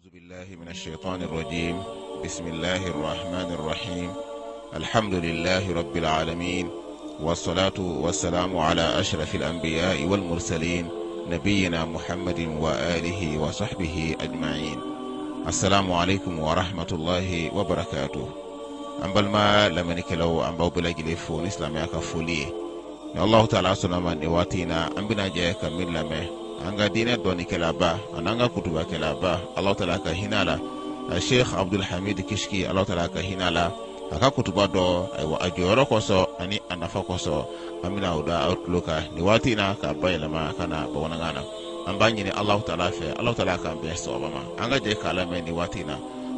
أعوذ بالله من الشيطان الرجيم بسم الله الرحمن الرحيم الحمد لله رب العالمين والصلاة والسلام على أشرف الأنبياء والمرسلين نبينا محمد وآله وصحبه أجمعين السلام عليكم ورحمة الله وبركاته an balima lamɛnnikɛlaw an b'aw bɛɛ lajɛlen fo ni silamɛya ka foli ye ni Allahu taala sɔnna ma nin waati in na an bɛna jɛ ka min lamɛn an ka diinɛ dɔnnikɛlaba an'an ka kutubakɛlaba Allahu taala ka hinɛ a la Sheikh Abdul Hamid Kishki Allahu taala ka hinɛ a la a ka kutuba dɔ ayiwa a jɔyɔrɔ kosɔn ani a nafa kosɔn an bɛna o da aw tulo kan nin waati in na k'a bayɛlɛma ka na bamanankan na an b'a ɲini Allahu taala fɛ Allahu taala k'an bɛn sawaba ma an ka jɛ k'a lamɛn nin waati in na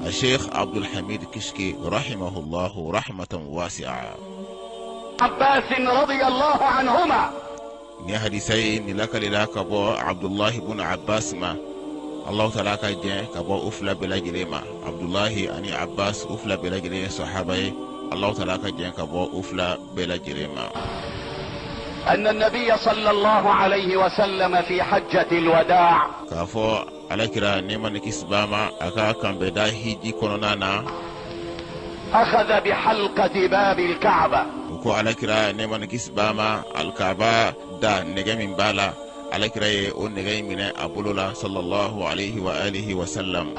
Sheikh Abdul Hamid Kishki rahimahullahu rahmatan wasi'a عباس رضي الله عنهما Nin hadisa ye nin lakalila ka bɔ Abdulahi bun Abbas ma Allahu taala ka jɛn ka bɔ u fila bɛɛ lajɛlen ma Abdulahi ani Abbas u fila bɛɛ lajɛlen ye sahaba ye Allahu taala ka jɛn ka bɔ u fila bɛɛ lajɛlen ma أن النبي صلى الله عليه وسلم في حجة الوداع k'a fɔ alakira nɛɛma ni kisi b'a ma a ka kanbɛda hiji kɔnɔna na أخذ بحلقة باب الكعبة u ko alakira nɛɛma ni kisi b'a ma alikaba da nɛgɛ min b'a la alakira ye o nɛgɛ in minɛ a bolo la sallallahu alaihi wa alihi wa sallam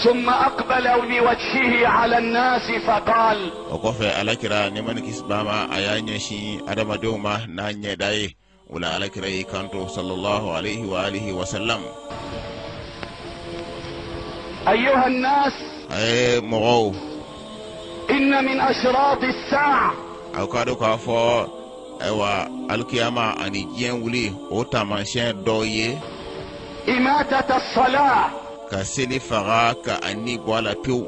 ثم أقبل بوجهه على الناس فقال o kɔfɛ alakira nɛɛma ni kisi b'a ma a y'a ɲɛsin adamadenw ma n'a ɲɛda ye o la alakira y'i kanto sallallahu alaihi wa alihi wa sallam أيها الناس a ye mɔgɔw إن من أشراط الساعة aw k'a dɔn k'a fɔ ayiwa alikiyama ani diɲɛ wuli o taamasiyɛn dɔ ye إماتة الصلاة ka seli faga ka a ni bɔ a la pewu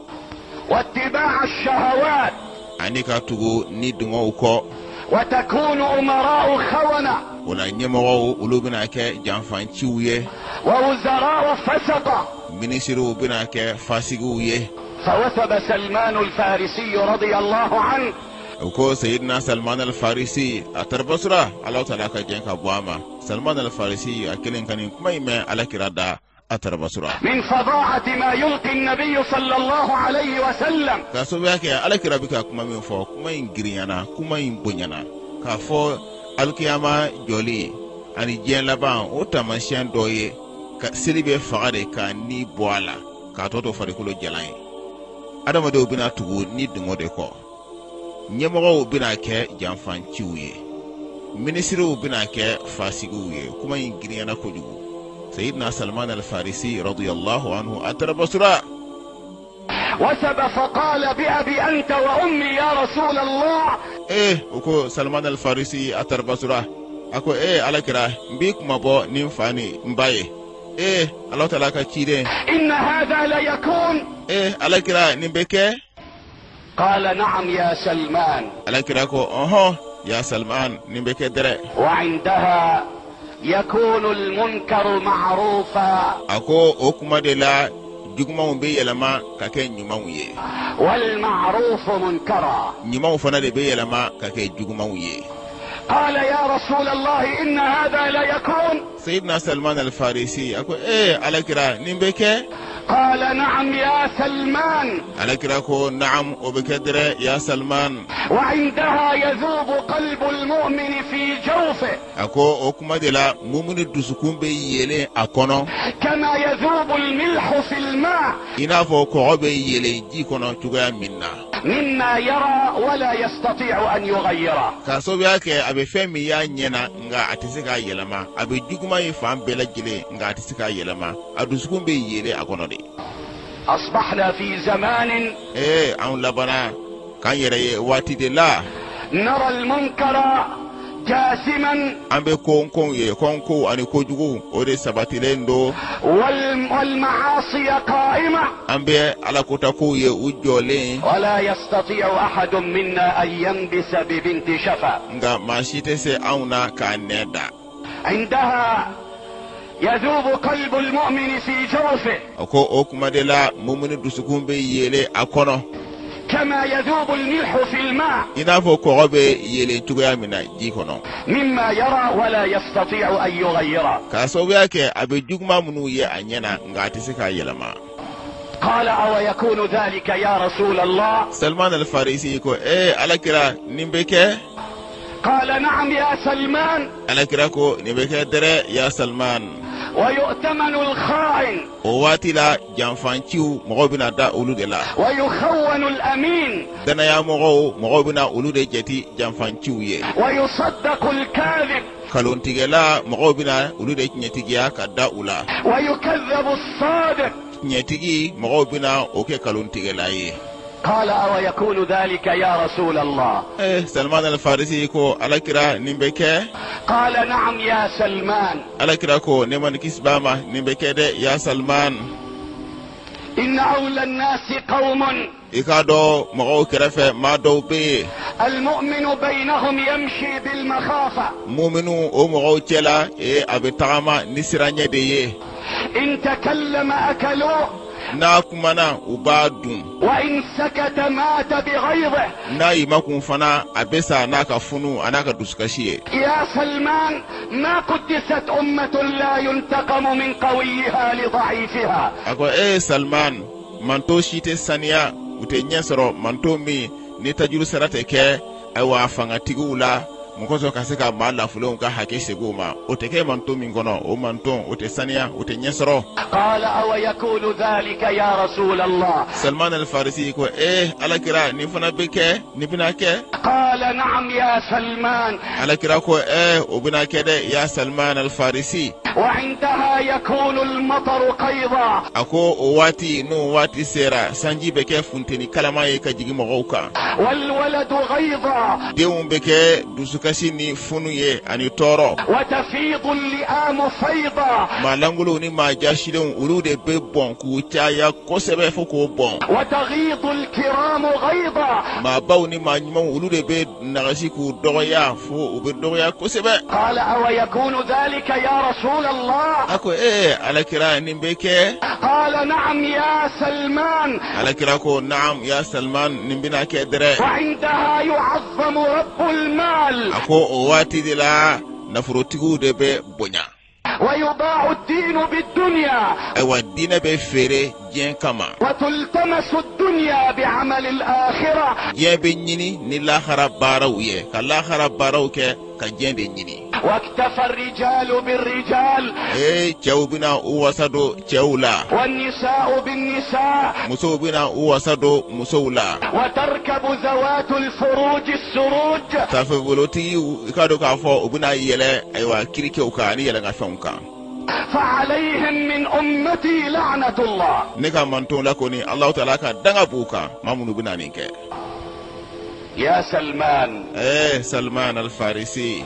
واتباع الشهوات ani ka tugu ni dungɔw kɔ وتكون أمراء خونة o la ɲɛmɔgɔw olu bɛna kɛ janfanciw ye ووزراء فسقة minisiriw bɛna kɛ fasigiw ye فوثب سلمان الفارسي رضي الله عنه u ko seyidina salman al-farisi a taara basura Alahu taala ka jɛn ka bɔ a ma salman al-farisi a kelen ka nin kuma in mɛn alakira da a taara basura من فظاعة ما يلقي النبي صلى الله عليه وسلم k'a sababuya kɛ alakira bɛ ka kuma min fɔ kuma in girinyana kuma in bonyana k'a fɔ alikiyama jɔli ani diɲɛ laban o taamasiyɛn dɔ ye ka seli bɛ faga de k'a ni bɔ a la k'a tɔ to farikolo jalan ye adamadenw bɛna tugu ni dungɔ de kɔ ɲɛmɔgɔw bɛna kɛ janfanciw ye minisiriw bɛna kɛ fasigiw ye kuma in girinyana kojugu sayidina salman al-farisi radiyallahu anhu a taara basura وثب فقال بأبي أنت وأمي يا رسول الله ee u ko salman al-farisi a taara basura a ko ee alakira n b'i kunmabɔ ni n fa ni n ba ye ee Alahu taala ka ciden إن هذا ليكون ee alakira nin bɛ kɛ قال نعم يا سلمان alakira ko ɔhɔn ya salman nin bɛ kɛ dɛrɛ وعندها يكون المنكر معروفا a ko o kuma de la jugumanw bɛ yɛlɛma ka kɛ ɲumanw ye والمعروف منكرا ɲumanw fana de bɛ yɛlɛma ka kɛ jugumanw ye قال يا رسول الله إن هذا ليكون sayidina salman al-farisi a ko ee alakira nin bɛ kɛ قال نعم يا سلمان alakira ko naam o bɛ kɛ dɛrɛ ya salman وعندها يذوب قلب المؤمن في جوفه a ko o kuma de la mumuni dusukun bɛ yeelen a kɔnɔ كما يذوب الملح في الماء i n'a fɔ kɔgɔ bɛ yeelen ji kɔnɔ cogoya min na مما يرى ولا يستطيع أن يغيره k'a sababuya kɛ a bɛ fɛn min y'a ɲɛ na nka a tɛ se k'a yɛlɛma a bɛ juguman ye fan bɛɛ lajɛlen nka a tɛ se k'a yɛlɛma a dusukun bɛ yeelen a kɔnɔ de أصبحنا في زمان ee anw labanna k'an yɛrɛ ye waati de la نرى المنكر جاسما an bɛ konkonw ye kɔnkow ani kojuguw o de sabatilen don والمعاصي قائمة an bɛ alakotakow ye u jɔlen ولا يستطيع أحد منا أن ينبس ببنت شفا nka maa si tɛ se anw na k'a nɛ da عندها يذوب قلب المؤمن في جوفه a ko o kuma de la mumuni dusukun bɛ yeelen a kɔnɔ كما يذوب الملح في الماء i n'a fɔ kɔgɔ bɛ yeelen cogoya min na ji kɔnɔ مما يرى ولا يستطيع أن يغيره k'a sababuya kɛ a bɛ juguman minnu ye a ɲɛ na nka a tɛ se k'a yɛlɛma قال أويكون ذلك يا رسول الله؟ Salman al-Farisi ko ee Alakira, nin bɛ kɛ? قال نعم يا سلمان. Alakira ko nin bɛ kɛ dɛrɛ, ya Salman. ويؤتمن الخائن. O waati la, janfanciw, mɔgɔw bɛna da olu de la. ويخون الأمين. Danaya mɔgɔw, mɔgɔw bɛna olu de jate janfanciw ye. ويصدق الكاذب. Kalontigɛla, mɔgɔw bɛna olu de tiɲɛtigiya ka da u la. ويكذب الصادق. Tiɲɛtigi, mɔgɔw bɛna o kɛ kalontigɛla ye. قال أويكون ذلك يا رسول الله؟ Salman al-Farisi ko Alakira, nin bɛ kɛ? قال نعم يا سلمان. Alakira ko nɛɛma ni kisi b'a ma, nin bɛ kɛ dɛ, ya Salman. إن أولى الناس قوم I k'a dɔn mɔgɔw kɛrɛfɛ maa dɔw bɛ yen, المؤمن بينهم يمشي بالمخافة. Muminu o mɔgɔw cɛla, a bɛ tagama ni siranɲɛ de ye. إن تكلم أكلوه. N'a kumana, u b'a dun. وإن سكت مات بغيظه. N'a y'i makun fana, a bɛ sa n'a ka funu a n'a ka dusukasi ye. يا سلمان، ما قدست أمة لا ينتقم من قويها لضعيفها. A ko e Salman, manto si tɛ saniya, u tɛ ɲɛ sɔrɔ, manto min ni tajuru sara tɛ kɛ, ayiwa, fangatigiw la mun kosɔn ka se ka maa lafulenw ka hakɛ segin u ma, o tɛ kɛ manto min kɔnɔ, o manton o tɛ saniya, o tɛ ɲɛ sɔrɔ. قال أويكون ذلك يا رسول الله؟ Salman al-Farisi ko ee Alakira, nin fana bɛ kɛ, nin bɛna kɛ? قال نعم يا سلمان. Alakira ko o bɛna kɛ dɛ, ya Salman al-Farisi. وعندها يكون المطر قيظا. A ko o waati, n'o waati sera, sanji bɛ kɛ funteni kalama ye ka jigin mɔgɔw kan. والولد غيظا. Denw bɛ kɛ dusukasi ni funu ye ani tɔɔrɔ. وتفيض اللئام فيضا. Maa langolow ni maa jasilenw, olu de bɛ bɔn k'u caya kosɛbɛ fo k'o bɔn. وتغيض الكرام غيظا. Maabaw ni maa ɲumanw, olu de bɛ nagasi k'u dɔgɔya fo u bɛ dɔgɔya kosɛbɛ. قال أويكون ذلك يا رسول الله؟ A ko ee Alakira, nin bɛ kɛ? قال نعم يا سلمان. Alakira ko naam ya Salman, nin bɛna kɛ dɛrɛ. وعندها يعظم رب المال. A ko o waati de la, nafolotigiw de bɛ bonya. ويباع الدين بالدنيا. Ayiwa, diinɛ bɛ feere diɲɛ kama. وتلتمس الدنيا بعمل الآخرة. Diɲɛ bɛ ɲini ni lahara baaraw ye, ka lahara baaraw kɛ ka diɲɛ de ɲini. واكتفى الرجال بالرجال. Cɛw bɛna u wasa don cɛw la. والنساء بالنساء. Musow bɛna u wasa don musow la. وتركب ذوات الفروج السروج. Tafebolotigiw, i k'a dɔn k'a fɔ u bɛna yɛlɛ, ayiwa, kirikew kan ani yɛlɛnkafɛnw kan. فعليهم من أمتي لعنة الله. Ne ka mantonw la kɔni, Alahu taala ka danga b'u kan, maa minnu bɛna nin kɛ. يا سلمان، Salman al-Farisi،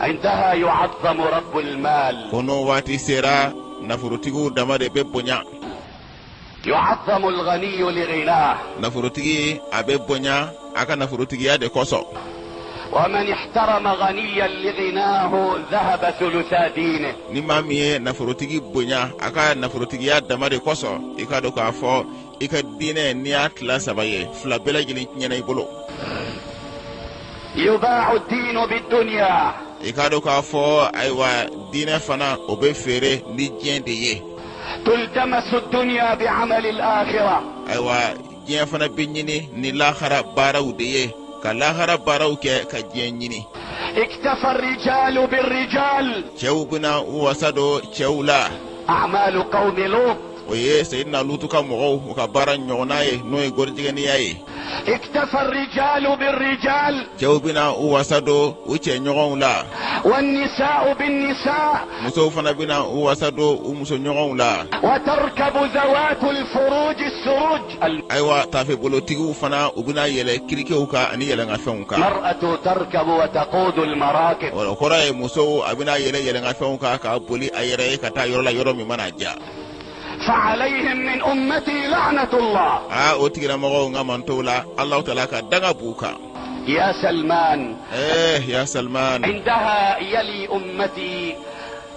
عندها يعظم رب المال. ko n'o waati sera, nafolotigiw dama de bɛ bonya. يعظم الغني لغناه. Nafolotigi, a bɛ bonya a ka nafolotigiya de kosɔn. ومن احترم غنيا لغناه ذهب ثلثا دينه. Ni maa min ye nafolotigi bonya a ka nafolotigiya dama de kosɔn, i ka dɔn k'a fɔ i ka diinɛ, n'i y'a tila saba ye, fila bɛɛ lajɛlen tiɲɛna i bolo. يباع الدين بالدنيا. I k'a dɔn k'a fɔ, ayiwa, diinɛ fana, o bɛ feere ni diɲɛ de ye. تلتمس الدنيا بعمل الآخرة. Ayiwa, diɲɛ fana bɛ ɲini ni lahara baaraw de ye, ka lahara baaraw kɛ ka diɲɛ ɲini. اكتفى الرجال بالرجال. Cɛw bɛna u wasa don cɛw la. أعمال قوم لوط. O ye Seyidina Lutu ka mɔgɔw u ka baara ɲɔgɔnna ye, n'o ye gɔrijɛgɛniya ye. اكتفى الرجال بالرجال. Cɛw bɛna u wasa don u cɛ ɲɔgɔnw la. والنساء بالنساء. Musow fana bɛna u wasa don u muso ɲɔgɔnw la. وتركب ذوات الفروج السروج. Ayiwa, tafebolotigiw fana, u bɛna yɛlɛ kirikew kan ani yɛlɛnkafɛnw kan. المرأة تركب وتقود المراكب. O kɔrɔ ye, musow, a bɛna yɛlɛ yɛlɛnkafɛnw kan ka boli a yɛrɛ ye ka taa yɔrɔ la, yɔrɔ min mana diya. فعليهم من أمتي لعنة الله. Aa, o tigilamɔgɔw, n ka mantow la, Alahu taala ka danga b'u kan. يا سلمان، Ya Salman، عندها يلي أمتي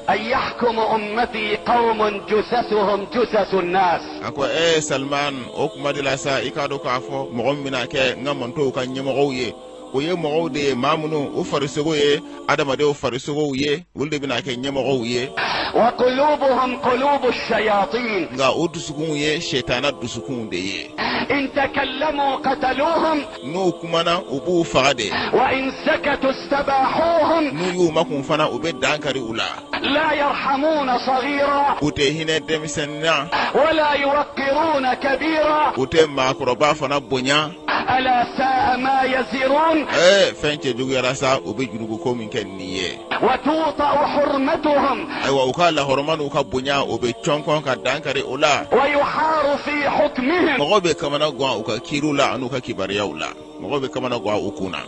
أن يحكم أمتي قوم جثثهم جثث الناس. A ko Salman, o kuma de la sa, i k'a dɔn k'a fɔ mɔgɔ min bɛna kɛ n ka mantow ka ɲɛmɔgɔw ye, o ye mɔgɔw de ye, maa minnu u farisogo ye adamadenw farisogow ye, olu de bɛna kɛ ɲɛmɔgɔw ye. وقلوبهم قلوب الشياطين. Nka o dusukunw ye sɛtana dusukunw de ye. إن تكلموا قتلوهم. N'u kumana, u b'u faga de. وإن سكتوا استباحوهم. N'u y'u makun fana, u bɛ dan kari u la. لا يرحمون صغيرا. U tɛ hinɛ denmisɛnnin na. ولا يوقرون كبيرا. U tɛ maakɔrɔba fana bonya. ألا ساء ما يزرون. Fɛn cɛ juguyara sa, u bɛ jurubu ko min kɛ nin ye. وتوطأ حرمتهم. Ayiwa, u ka lahɔrɔma n'u ka bonya, o bɛ cɔnkɔn ka dan kari o la. ويحار في حكمهم. Mɔgɔw bɛ kamana gan u ka kiiriw la an'u ka kibaruyaw la, mɔgɔw bɛ kamana gan u kun na.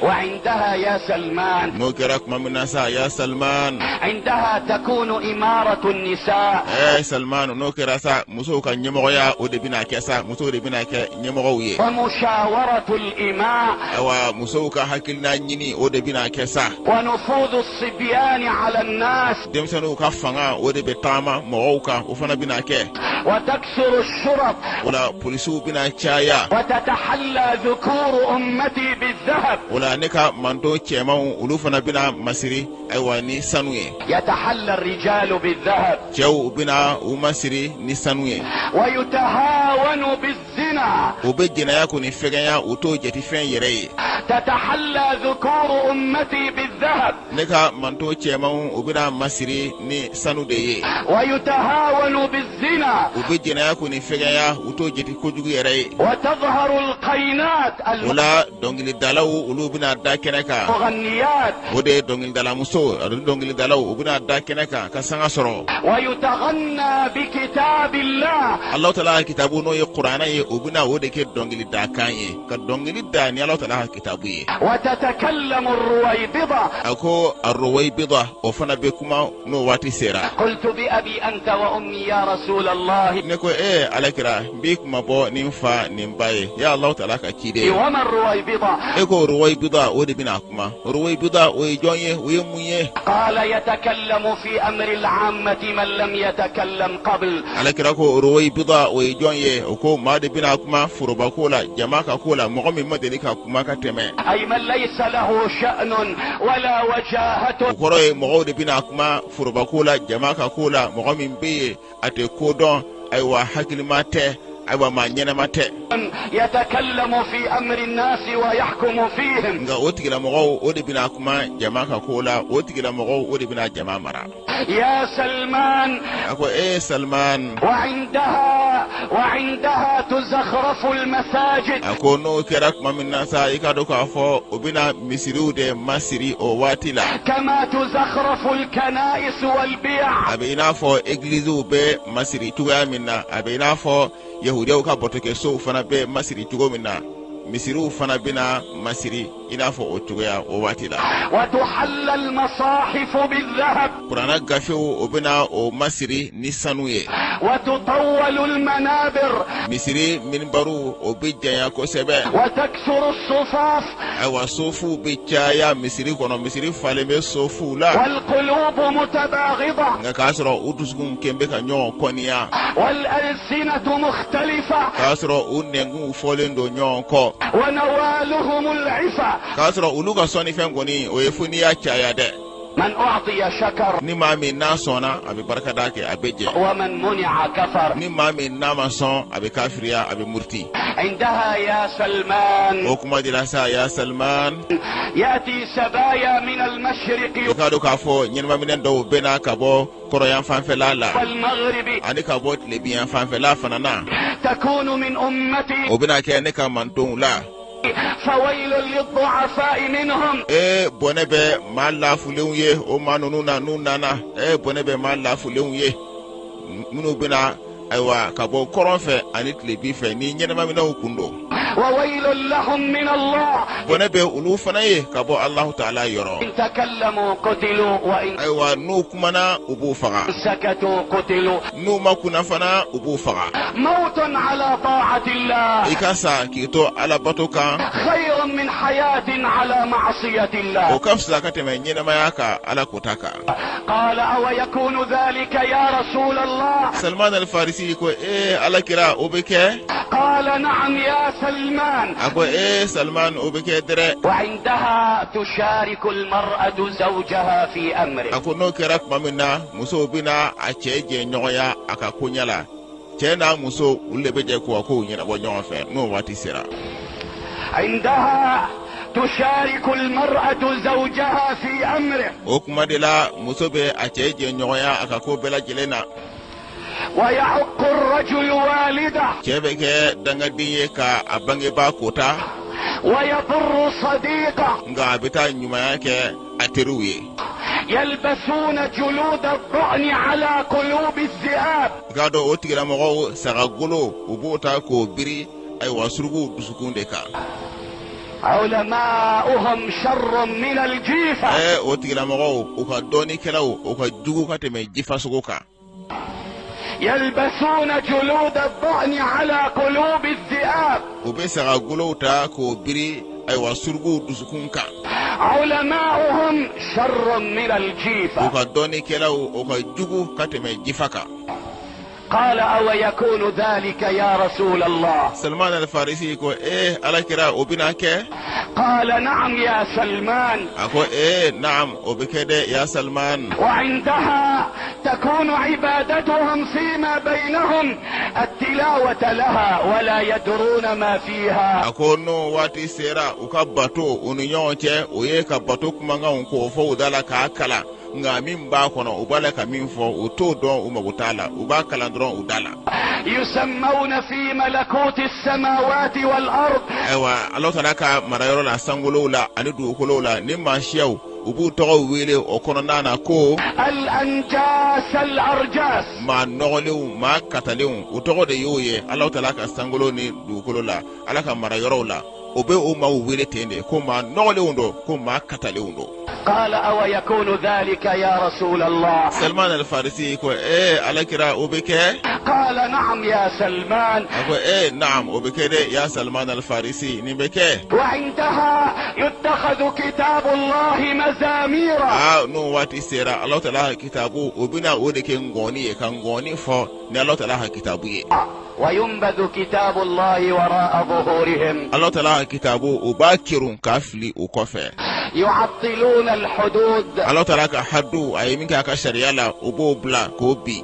وعندها يا سلمان، N'o kɛra tuma min na sa, ya Salman، عندها تكون إمارة النساء. Salman, n'o kɛra sa, musow ka ɲɛmɔgɔya, o de bɛna kɛ sa, musow de bɛna kɛ ɲɛmɔgɔw ye. ومشاورة الإماء. Ayiwa, musow ka hakilina ɲini, o de bɛna kɛ sa. ونفوذ الصبيان على الناس. Denmisɛnninw ka fanga, o de bɛ taama mɔgɔw kan, o fana bɛna kɛ. وتكثر الشرط. O la, polisiw bɛna caya. وتتحلى ذكور أمتي بالذهب. O la, ne ka manton cɛmanw, olu fana bɛna masiri, ayiwa, ni sanu ye. يتحلى الرجال بالذهب. Cɛw bɛna u masiri ni sanu ye. ويتهاون بالزنا. U bɛ jɛnɛya kɔni fɛgɛnya, u t'o jate fɛn yɛrɛ ye. تتحلى ذكور أمتي بالذهب. Ne ka manton cɛmanw, u bɛna masiri ni sanu de ye. ويتهاون بالزنا. U bɛ jɛnɛya kɔni fɛgɛnya, u t'o jate kojugu yɛrɛ ye. وتظهر القينات، O la, dɔnkilidalaw, olu bɛna da kɛnɛ kan. المغنيات. O de ye dɔnkilidalamuso ani dɔnkilidalaw, u bɛna da kɛnɛ kan ka sanga sɔrɔ. ويتغنى بكتاب الله. Alahu Taala ka kitabu, n'o ye Kuranɛ ye, u bɛna o de kɛ dɔnkilida kan ye, ka dɔnkili da ni Alahu Taala ka kitabu ye. وتتكلم الرويبضة. A ko Arowayibida, o fana bɛ kuma n'o waati sera. قلت: بأبي أنت وأمي يا رسول الله. Ne ko: ee Alakira, n b'i kuma bɔ ni n fa ni n ba ye, ya Alahu Taala ka ciden. وما الرويبضة؟ E ko Ruwayibida, o de bɛna kuma. Ruwayibida, o ye jɔn ye? O ye mun ye? قال: يتكلم في أمر العامة من لم يتكلم قبل. Alakira ko Ruwayibida, o ye jɔn ye? O ko maa de bɛna kuma foroba ko la, jama ka ko la, mɔgɔ min ma deli ka kuma ka tɛmɛ. أي من ليس له شأن ولا O وجاهة. kɔrɔ ye, mɔgɔw de bɛna kuma foroba ko la, jama ka ko la, mɔgɔ min bɛ yen, a tɛ ko dɔn, ayiwa, hakilima tɛ, ayiwa, maa ɲɛnama tɛ. يتكلم في أمر الناس ويحكم فيهم. Nka o tigilamɔgɔw, o de bɛna kuma jama ka ko la, o tigilamɔgɔw, o de bɛna jama mara. يا سلمان، A ko: e Salman، وعندها تزخرف المساجد. A ko n'o kɛra tuma min na sa, i ka dɔn k'a fɔ o bɛna misiriw de masiri o waati la. كما تزخرف الكنائس والبيع. A bɛ i n'a fɔ egiliziw bɛ masiri cogoya min na, a bɛ i n'a fɔ yahudiyaw ka batokɛsow fana bɛ masiri cogo min na, misiriw fana bɛna masiri i n'a fɔ o cogoya o waati la. وتحلى المصاحف بالذهب. Kuranna gafew, o bɛna o masiri ni sanu ye. وتطول المنابر. Misiri minbaru, o bɛ janya kosɛbɛ. وتكثر الصفاف. Ayiwa, sofuw bɛ caya misiri kɔnɔ, misiri falen bɛ sofuw la. والقلوب متباغضة. Nka k'a sɔrɔ u dusukun kɛn bɛ ka ɲɔgɔn kɔniya. والألسنة مختلفة. K'a sɔrɔ u nɛnkunw fɔlen don ɲɔgɔn kɔ. ونوالهم العفة. K'a sɔrɔ olu ka sɔnnifɛn kɔni, o ye fo n'i y'a caya dɛ. من أعطي شكر. Ni maa min n'a sɔnna, a bɛ barikada kɛ, a bɛ jɛ. ومن منع كفر. Ni maa min n'a ma sɔn, a bɛ kafiriya, a bɛ muruti. عندها يا سلمان، O kuma de la sa, ya Salman، يأتي سبايا من المشرق i k'a dɔn k'a fɔ ɲɛnɛmaminɛ dɔw bɛ na ka bɔ kɔrɔyan fanfɛla la والمغرب. ani ka bɔ tilebiyan fanfɛla fana na. تكون من أمتي. O bɛna kɛ ne ka mantonw la. فويل للضعفاء منهم. Ee, bɔnɛ bɛ maa lafulenw ye o maa ninnu na n'u nana. Ee, bɔnɛ bɛ maa lafulenw ye minnu bɛna, ayiwa, ka bɔ kɔrɔn fɛ ani tilebi fɛ ni ɲɛnɛmaminɛw kun don. وويل لهم من الله. Bɔnɛ bɛ olu fana ye ka bɔ Alahu Taala yɔrɔ. إن تكلموا قتلوا وإن Ayiwa, n'u kumana, u b'u faga. سكتوا قتلوا. N'u ma kunna fana, u b'u faga. موت على طاعة الله I ka sa k'i to Ala bato kan, خير من حياة على معصية الله. o ka fisa ka tɛmɛ ɲɛnɛmaya ka Ala kota kan. قال: أو يكون ذلك يا رسول الله؟ Salman al-Farisi ko: ee Ala kira, o bɛ kɛ? قال: نعم يا سلمان. سلمان. A ko ee Salman, o bɛ kɛ dɛrɛ. وعندها تشارك المرأة زوجها في أمره. A ko n'o kɛra tuma min na, musow bɛna a cɛ jɛ ɲɔgɔnya a ka koɲɛ la. Cɛ n'a muso, olu de bɛ jɛ k'u ka kow ɲɛnabɔ ɲɔgɔn fɛ n'o waati sera. عندها تشارك المرأة زوجها في أمره. O kuma de la, muso bɛ a cɛ jɛ ɲɔgɔnya a ka ko bɛɛ lajɛlen na. ويعق الرجل والده. Cɛ bɛ kɛ dangaden ye ka a bangebaa kota. ويبر صديقه. Nka a bɛ taa ɲumanya kɛ a teriw ye. يلبسون جلود الضأن على قلوب الذئاب. I k'a dɔn, o tigilamɔgɔw, sagagolo, u b'o ta k'o biri, ayiwa, surukuw dusukun de kan. علماؤهم شر من الجيفة. O tigilamɔgɔw, u ka dɔnnikɛlaw, o ka jugu ka tɛmɛ jifasogo kan. يلبسون جلود الضأن على قلوب الذئاب. U bɛ sagagolow ta k'o biri, ayiwa, surukuw dusukun kan. علماؤهم شر من U الجيفة. ka dɔnnikɛlaw, o ka jugu ka tɛmɛ jifa kan. قال: أو يكون ذلك يا رسول الله؟ Salman al-Farisi ko: ee Ala kira, o bɛna kɛ? قال: نعم يا سلمان. A ko: ee naam, o bɛ kɛ dɛ, ya Salman. وعندها تكون عبادتهم فيما بينهم التلاوة لها ولا يدرون ما فيها. A ko n'o waati sera, u ka bato u ni ɲɔgɔn cɛ, o ye ka bato kumakanw k'o fɔ u da la k'a kalan, nka min b'a kɔnɔ, u b'a la ka min fɔ, u t'o dɔn, u mago t'a la, u b'a kalan dɔrɔn u da la. يسمون في ملكوت السماوات والأرض Ayiwa, Ala taala ka marayɔrɔ la, sankolow la ani dugukolow la, ni maa siyaw, u b'u tɔgɔ wele o kɔnɔna na ko الأنجاس الأرجاس. maa nɔgɔlenw, maa katalenw, u tɔgɔ de y'o ye. Ala taala ka sankolo ni dugukolo la, Ala ka marayɔrɔw la, o bɛ o maaw wele ten de ko maa nɔgɔlenw don, ko maa katalenw don. قال: أو يكون ذلك يا رسول الله؟ Salman al-Farisi ko: ee Ala kira, o bɛ kɛ? قال: نعم يا سلمان. A ko: ee naam, o bɛ kɛ dɛ, ya Salman al-Farisi, nin bɛ kɛ. وعندها يتخذ كتاب الله مزاميرا. Aa, n'o waati sera, Ala taala ka kitabu, o bɛna o de kɛ ngɔni ye, ka ngɔni fɔ ni Ala taala ka kitabu ye. وينبذ كتاب الله وراء ظهورهم. Ala taala ka kitabu, o b'a kerun k'a fili o kɔfɛ. يعطلون الحدود. Ala taala ka hadu, a ye min kɛ a ka sariya la, o b'o bila k'o bin.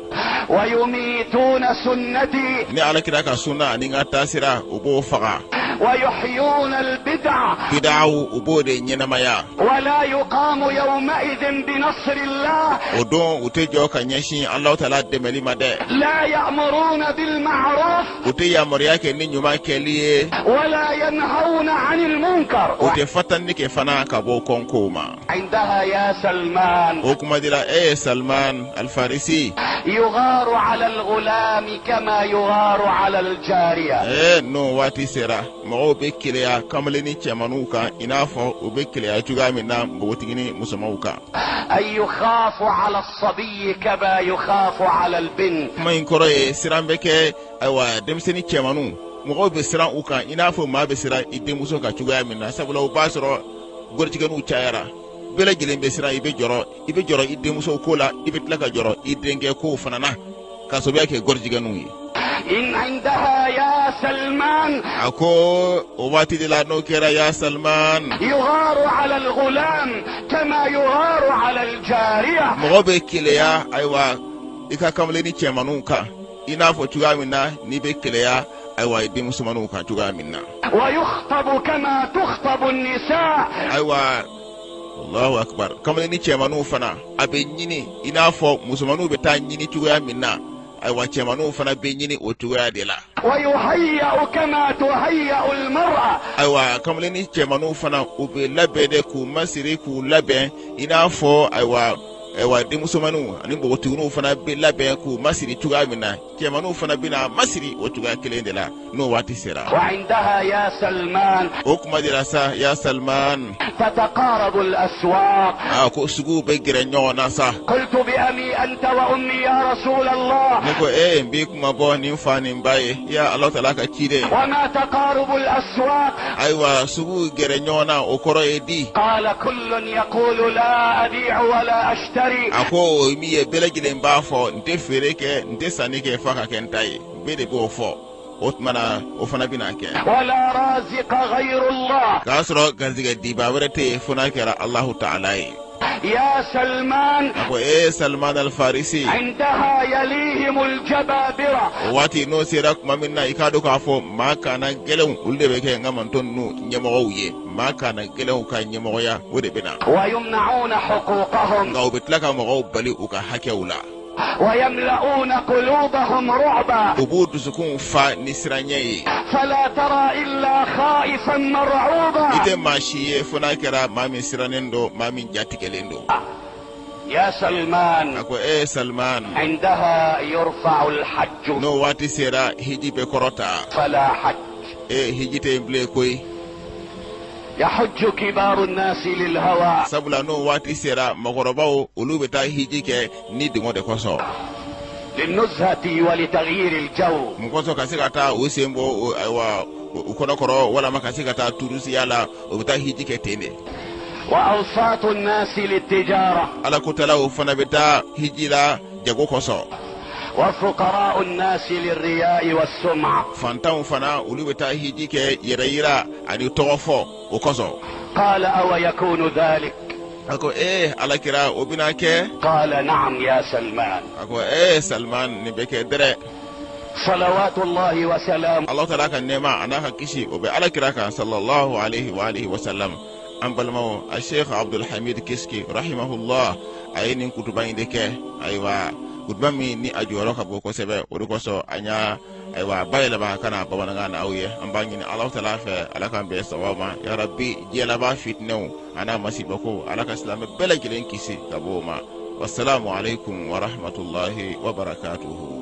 ويميتون سنتي. Ni Ala kira ka sunna ani n ka taasira, o b'o faga. ويحيون البدع. Bidaw, u b'o de ɲɛnamaya. ولا يقام يومئذ بنصر الله. O don, u tɛ jɔ ka ɲɛsin Ala taala dɛmɛli ma dɛ. لا يأمرون بالمعروف. U tɛ yamaruya kɛ ni ɲuman kɛli ye. ولا ينهون عن المنكر. U tɛ fatanni kɛ fana ka bɔ kɔnkow ma. عندها يا سلمان O kuma dira, e ye Salman Alfarisi, يغار على الغلام كما يغار على الجارية. N'o waati sera, mɔgɔw bɛ keleya kamalenni cɛmaninw kan i n'a fɔ u bɛ keleya cogoya min na npogotigini musomanw kan. أي يخاف على الصبي كما يخاف على البنت. Kuma in kɔrɔ ye, siran bɛ kɛ, ayiwa, denmisɛnnin cɛmaninw, mɔgɔw bɛ siran u kan i n'a fɔ maa bɛ siran i denmuso kan cogoya min na, sabula o b'a sɔrɔ gɔrɔjigɛniw cayara, bɛɛ lajɛlen bɛ siran. I bɛ jɔrɔ i denmuso ko la, i bɛ tila ka jɔrɔ i denkɛ kow fana na, k'a sababuya kɛ gɔrɔjigɛniw ye. إن عندها يا سلمان A ko o waati de la, n'o kɛra, ya Salman, يغار على الغلام كما يغار على الجارية. mɔgɔ bɛ keleya, ayiwa, i ka kamalenni cɛmaninw kan i n'a fɔ cogoya min na n'i bɛ keleya, ayiwa, i denmusomaninw kan cogoya min na. ويخطب كما تخطب النساء. Ayiwa, Allahu akbar, kamalenni cɛmaninw fana, a bɛ ɲini i n'a fɔ musomaninw bɛ taa ɲini cogoya min na, ayiwa, cɛmaninw fana bɛ ɲini o cogoya de la. ويهيأ كما تهيأ المرأة. Ayiwa, kamalenni cɛmaninw fana, u bɛ labɛn de k'u masiri k'u labɛn i n'a fɔ, ayiwa, denmusomaninw ani npogotigininw fana bɛ labɛn k'u masiri cogoya min na, cɛmaninw fana bɛna masiri o cogoya kelen de la n'o waati sera. وعندها يا سلمان O kuma de la sa, ya Salman, تتقارب الأسواق. A ko suguw bɛ gɛrɛ ɲɔgɔn na sa. قلت: بأبي أنت وأمي يا رسول الله. Ne ko: ee, n b'i kuma bɔ nin fa nin ba ye, ya Ala taala ka ciden. وما تقارب الأسواق؟ Ayiwa, suguw gɛrɛ ɲɔgɔn na, o kɔrɔ ye di? قال: كل يقول لا أبيع ولا أشتري. A ko o ye min ye, bɛɛ lajɛlen b'a fɔ: n tɛ feere kɛ, n tɛ sanni kɛ f'a ka kɛ n ta ye. Bɛɛ de b'o fɔ. O tuma na, o fana bɛna kɛ. ولا رازق غير الله. K'a sɔrɔ garijɛgɛ dibaa wɛrɛ tɛ yen fo n'a kɛra Alahu taala ye. يا سلمان، A ko ee Salman al-Farisi, عندها يليهم الجبابرة. O waati n'o sera tuma min na, i k'a dɔn k'a fɔ maa kana gɛlɛnw, olu de bɛ kɛ n ka mantɔn ninnu ɲɛmɔgɔw ye. Maa kana gɛlɛnw ka ɲɛmɔgɔya, o de bɛ na. ويمنعون حقوقهم. Nka u bɛ tila ka mɔgɔw bali u ka hakɛw la. ويملؤون قلوبهم رعبا. U b'u dusukunw fa ni siranɲɛ ye. فلا ترى إلا خائفا مرعوبا. I tɛ maa si ye fo n'a kɛra maa min sirannen don, maa min jatigɛlen don. يا سلمان، A ko ee Salman, عندها يرفع الحج. N'o waati sera, hiji bɛ kɔrɔta. فلا حج. Ee, hiji tɛ yen bilen koyi. يحج كبار الناس للهوى. Sabula n'o waati sera, mɔgɔkɔrɔbaw, olu bɛ taa hiji kɛ ni dingɔ de kosɔn. للنزهة ولتغيير الجو. Mun kosɔn? Ka se ka taa u sen bɔ ayiwa, u kɔnɔkɔrɔ, walama ka se ka taa turusiya la, u bɛ taa hiji kɛ ten de. وأوساط الناس للتجارة. Ala kotalaw fana bɛ taa hiji la jago kosɔn. وفقراء الناس للرياء والسمعة. Fantanw fana, olu bɛ taa hiji kɛ yɛrɛ yira ani tɔgɔ fɔ o kosɔn. قال: أو يكون ذلك؟ A ko ee Alakira, o bɛna kɛ? قال: نعم يا سلمان. A ko ee Salman, nin bɛ kɛ dɛrɛ. صلوات الله وسلامه Ala taala ka nɛɛma a n'a ka kisi, o bɛ Alakira kan, sallallahu alaihi wa alihi wa sallam. An balimaw, a Sheikh Abdulhamid Kiski rahimahullah, a ye nin kutuba in de kɛ. Ayiwa, kutuba min ni a jɔyɔrɔ ka bon kosɛbɛ, o de kosɔn an y'a ayiwa bayɛlɛma ka na bamanankan na aw ye. An b'a ɲini Ala taala fɛ, Ala k'an bɛn sababu ma ya Rabbi. Diɲɛ laban fitinɛw a n'a masibako, Ala ka silamɛ bɛɛ lajɛlen kisi ka bɔ o ma. Wasalamu alaikum wa rahmatullahi wa barakatuhu.